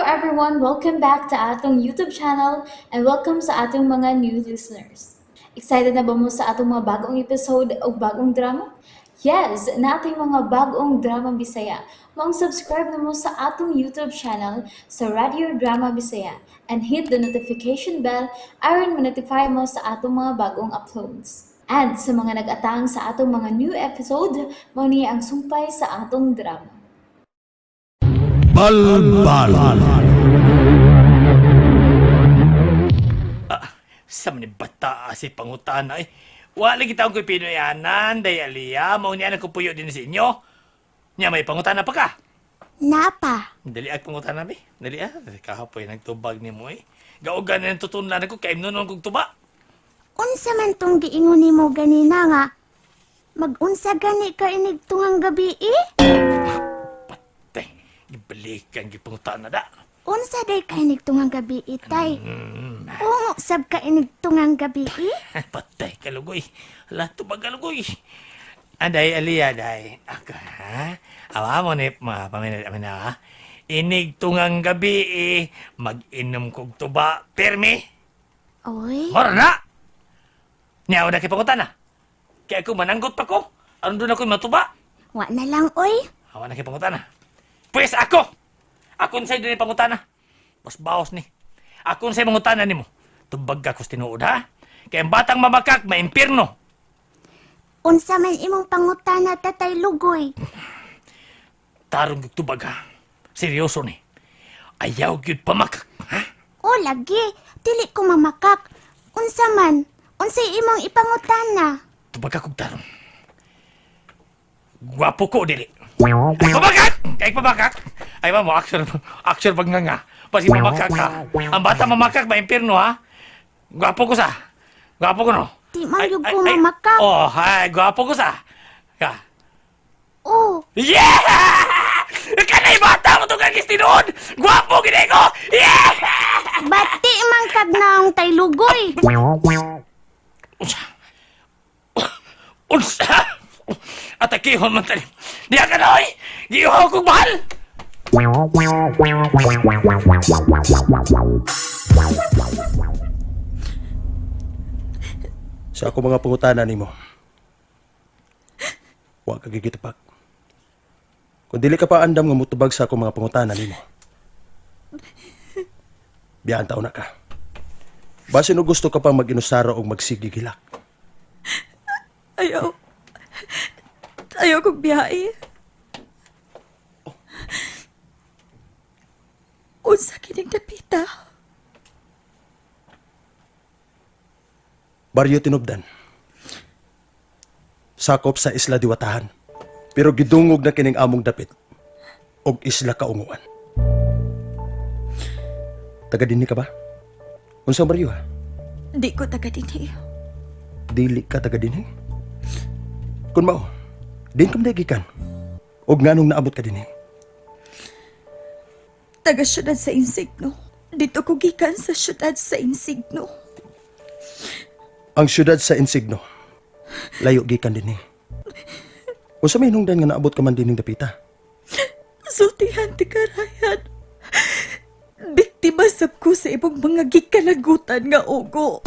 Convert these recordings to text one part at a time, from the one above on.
everyone! Welcome back to atong YouTube channel and welcome sa atong mga new listeners. Excited na ba mo sa atong mga bagong episode o bagong drama? Yes, nating mga bagong drama Bisaya. Maong subscribe na mo sa atong YouTube channel sa Radio Drama Bisaya and hit the notification bell aron ma-notify mo sa atong mga bagong uploads. And sa mga nag-atang sa atong mga new episode, mao ni ang sumpay sa atong drama. Balbal. Sa man ni bata si pangutana eh. Wala kita ang ko'y Pinoyanan, day aliya, mao niya nagkupuyo din sa inyo. Nya may pangutana pa ka. Napa. Dali ag pangutana bi. Dali ah, kahapoy nagtubag nimo eh. Gaugan na tutunlan ako kay nunon kog tuba. Unsa man tong giingon nimo ganina nga magunsa gani ka inig tungang gabi eh? Patay, gibalikan gipangutana da. Unsa day ka inig tungang gabi eh, tay? Ungo sab ka inig tungang gabi eh? Patay kalugoy. Hala tubag kalugoy. Aday aliya day. Ako ha. Awa mo ni mga paminal amin na ha. Inig tungang gabi eh, mag-inom kog tuba pirmi. Oy, Mora na! Niya, na kay pangutana. Kaya ako mananggot pa ko. Aron doon ako'y matuba. Wa na lang oy. Awa na kay pangutana. Pwes ako! Ako sa'yo din pangutana. Bas baos ni. Ako sa'yo mangutana nimo. Tubag ka kus tinuod ha. Kaya ang batang mamakak, maimpirno. Unsa man imong pangutana, Tatay Lugoy? Tarong gyud tubag ha. Seryoso ni. Ayaw gyud pamakak. Ha? O lagi, dili ko mamakak. Unsa man? Unsay imong ipangutana? Tubag ka kog tarong. Gwapo ko, dili. Ay, pamakak! Ay, pamakak! Ay, ba mo, action, action pag nga nga. Basi mamakak ka. Ang bata mamakak, maimpirno, ha? Gwapo ko sa. Gwapo ko, no? Di man Ay, gyud ay, ko ay. mamakak. Oh, ay, gwapo ko sa. Ka. Oh, Yeah! Kanay bata mo itong kagis tinuod! Gwapo gini ko! Yeah! Bati man kag naong Tay Lugoy. Unsa? Unsa? Atakihon man tanim. Diya ka na, oy! Giuhaw kong mahal! Sa ako mga pangutana nimo. Wa ka gigitapag. Kung dili ka pa andam nga mutubag sa ako mga pangutana nimo. Biyaan taon na ka. Basin og gusto ka pang mag-inusara og magsigigilak. Ayaw. Ayaw kong biyahe. Unsa kining dapita? Baryo Tinubdan. Sakop sa Isla Diwatahan. Pero gidungog na kining among dapit og Isla Kaunguan. Taga dinhi ka ba? Unsa baryo ha? Di ko taga dinhi. Dili ka taga dinhi? Kun mao, din ka gikan. Og nganong naabot ka dinhi? Taga syudad sa Insigno. Dito ko gikan sa syudad sa Insigno. Ang syudad sa Insigno. Layo gikan dinhi. Unsa may hinungdan nga naabot ka man dining dapita? Sultihan ti karayan. Biktima sab ko sa ibong mga gikalagutan nga ugo.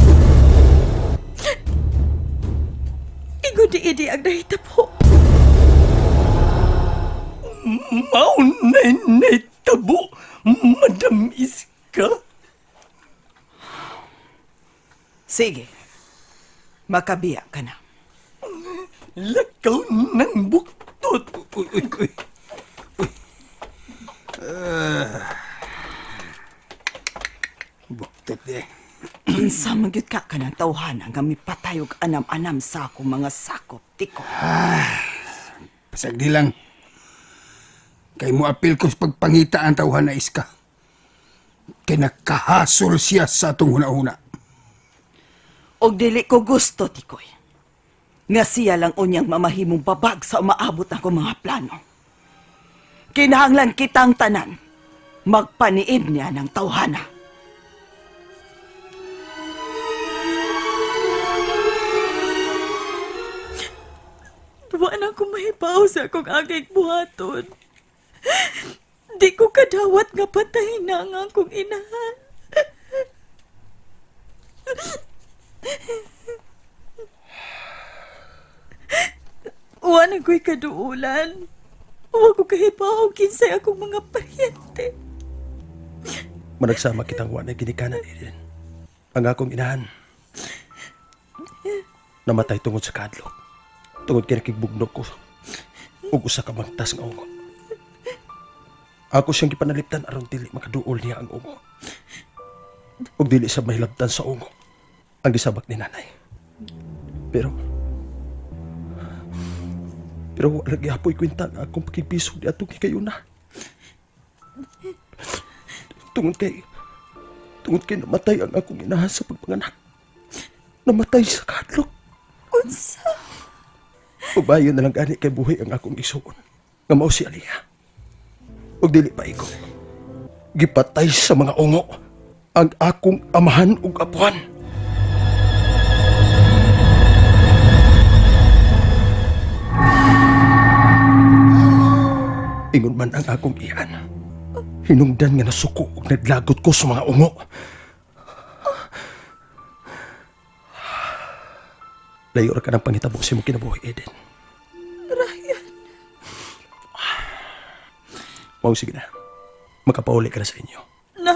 Ingon di idi ang nahitabo. Maunay tabo, Madam Iska. Sige. Makabiya ka na. Lakaw ng buktot. Uy, uy, uy. Uy. Ah. Buktot eh. Unsa man gyud ka kanang tawhana nga mipatay og anam-anam sa akong mga sakop tiko. Pasagdi lang. Kay mo apil ko sa pagpangita ang tawhan na iska. Kay nakahasol siya sa atong huna-huna. Og dili ko gusto tikoy. Nga siya lang unyang mamahimong babag sa umaabot akong mga plano. Kinahanglan kitang tanan magpaniid niya ng tawhana. Wa na ko mahibaw sa akong agig buhaton. Di ko kadawat nga patay na ang akong inahan. Wa na ko'y kaduulan. Wa ko kahibaw kinsay akong mga paryente. Managsama kitang wa na ginikanan, Eden. Ang akong inahan. Namatay tungod sa kadlok. Tungod kay nakigbugnok ko. Ug usa ka mangtas nga ungo. Ako siyang gipanaliptan aron dili makaduol niya ang ungo. Ug dili sa mahilabtan sa ungo ang gisabak ni nanay. Pero wala gihapoy kwenta nga akong pakigbiso di atong higayuna. Tungod kay Tungod kay namatay ang akong inahan sa pagpanganak. Namatay sa kadlok. Unsa? Ubayon na lang gani kay buhi ang akong isuon. Nga mao si Aliyah. Ug dili pa iko. Gipatay sa mga ungo ang akong amahan ug apuhan. Ingon man ang akong iyan. Hinungdan nga nasuko ug naglagot ko sa mga ungo. Layo ra ka ng pangitabo sa imong kinabuhi, Eden. Ryan, Mao sige na. Makapauli ka na sa inyo.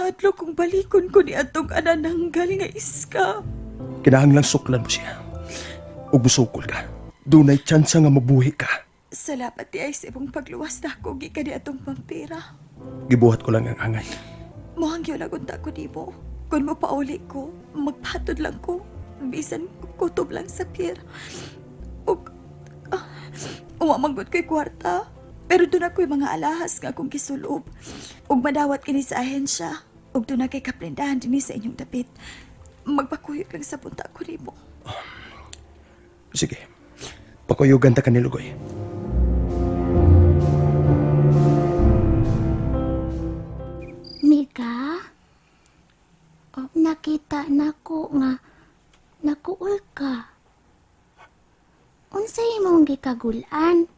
nahadlo kong balikon ko ni atong anananggal nga iska. Kinahanglang suklan mo siya. Ug musukol ka. Dunay tsansa nga mabuhi ka. Salamat di ay sa imong pagluwas na ako gikan ni atong pampira. Gibuhat ko lang ang angay. Mohangyo lang unta ko nimo. Kung mo pauli ko, magpatod lang ko. Bisan kutob lang sa pier. Ug ah, umamanggot ko'y kwarta. Pero doon ako'y mga alahas nga akong gisulob. Ug madawat kini sa ahensya. Ug doon na kay kaplendahan dinhi sa inyong dapit. Magpakuyog lang sa punta ko nimo. Sige. Pakuyugan ta ka ni Lugoy. Mika? Nakita nako nga nakuul ka. Unsay imong gikagulan?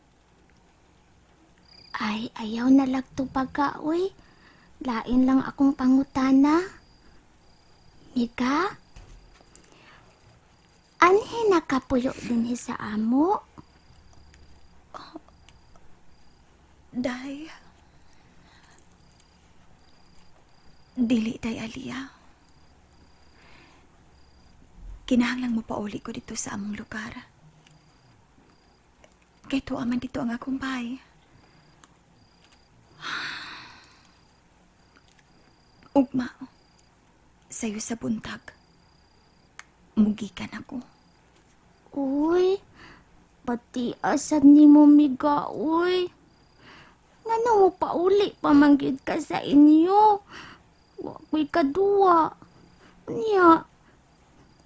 Ay, ayaw na lagto pagka, uy. Lain lang akong pangutana. Mika? Anhi nakapuyo dinhi sa amo? Day. Dili, Day Alia. Kinahanglang mapauli ko dito sa among lugar. Kay tuwa man dito ang akong bahay. Ugma, sayo sa buntag. Mugikan ako. Uy, pati asad ni mo miga, uy. Ngano mo pauli pamanggid ka sa inyo? Wa ko'y kaduwa. Niya,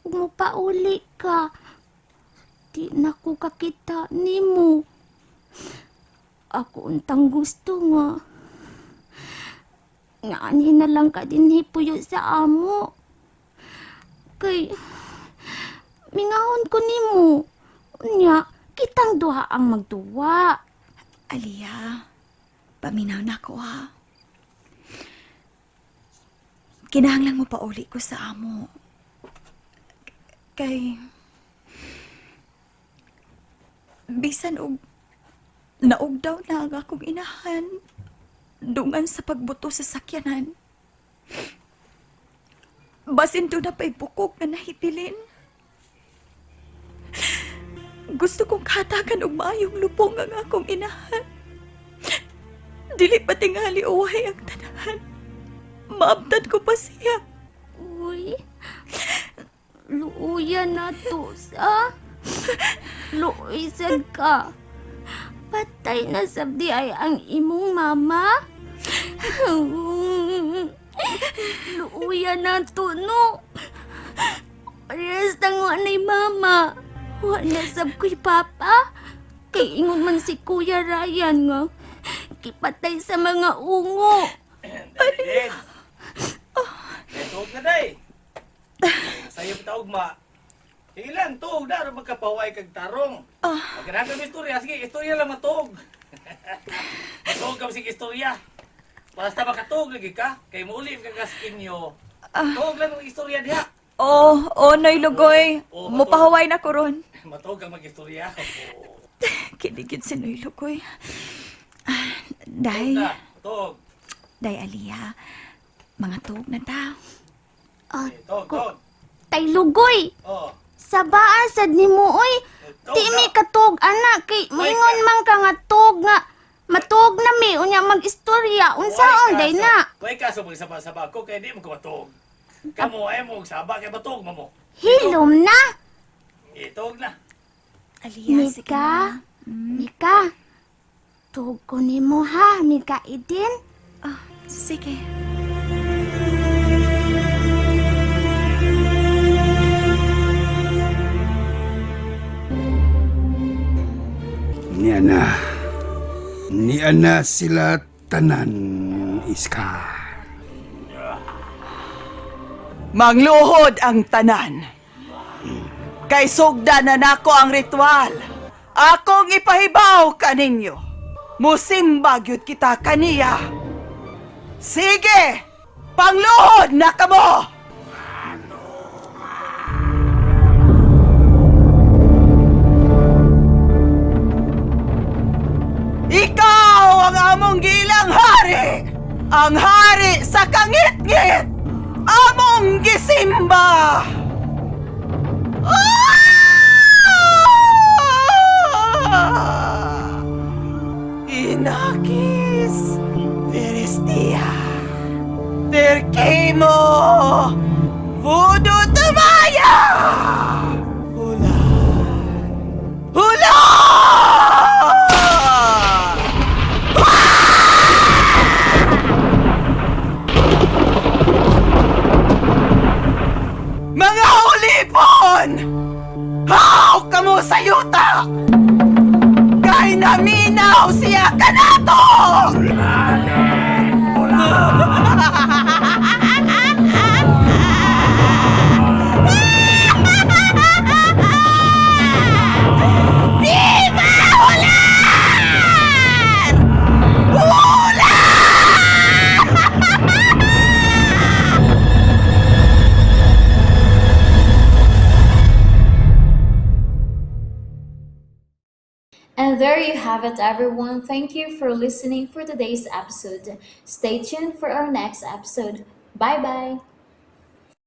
kung mo pauli ka, di na ko kakita nimo. Ako untang gusto nga. Nga anhin na lang ka din hipuyo sa amo. Kay, mingahon ko nimo. Unya, kitang duha ang magduwa. Alia, paminaw na ko ha. Kinahanglang mo pauli ko sa amo. Kay bisan og naog daw na ang akong inahan dungan sa pagbuto sa sakyanan. Basin doon na pa'y bukog na nahibilin. Gusto kong katagan og maayong lubong ang akong inahan. Dili pa tingali uway ang tanahan. Maabtan ko pa siya. Uy, luuya na to sa. Luoy sad ka. Patay na sabdi ay ang imong mama. Luuya na to, no. Parehas na nga na'y mama. Wa na sab ko'y papa. Kay ingon man si Kuya Ryan nga. Kipatay sa mga ungo. Eden! Eh, tuog na day! Sa'yo pa ugma. Sige lang, tuog na. Aron magkapaway kag tarong. Ah. Pagkanagan mo istorya, sige, istorya lang matuog. Matuog ka sige istorya. Basta makatuog lagi ka, kay muuli ka kas inyo. Tuog lang ang istorya diha. Oh, oh, Noy Lugoy. Oh, Mupahuway na ko ron. Matuog kang mag-istorya. Oh. Kiligid si Noy Lugoy. Ah, Day, Na, tuog. Day Aliyah. Mga tuog na ta. Ah, Tuog, tuog. Tay Lugoy, Oh. sabaa sad nimo oy. Tuog Di mi na. katuog ana kay moingon man ka nga tuog nga matuog na mi unya mag-istorya unsaon day na. Way kaso magsaba-saba ko kay di mo ko matuog. Kamo ay mo saba kay matuog mo mo. Hilom na. Ituog na. Aliyah, sige Mika, na. Mika. Tuog ko nimo ha, Mika Idin. Ah, sige. Niya na. Niya na sila tanan, Iska. Mangluhod ang tanan. Kay sugda na nako ang ritual. Akong ipahibaw kaninyo. Musimba gyud kita kaniya. Sige! Pangluhod na kamo! Ikaw ang among gilang hari! Ang hari sa kangitngit! Among gisimba! Ah! Inakis Perestia Terkimo Voodoo Tamaya! Hula! Hula! Mga ulipon! Haw kamo sa yuta! Kay naminaw siya kanato! Viva Ular! Ular! And there you have it, everyone. Thank you for listening for today's episode. Stay tuned for our next episode. Bye bye.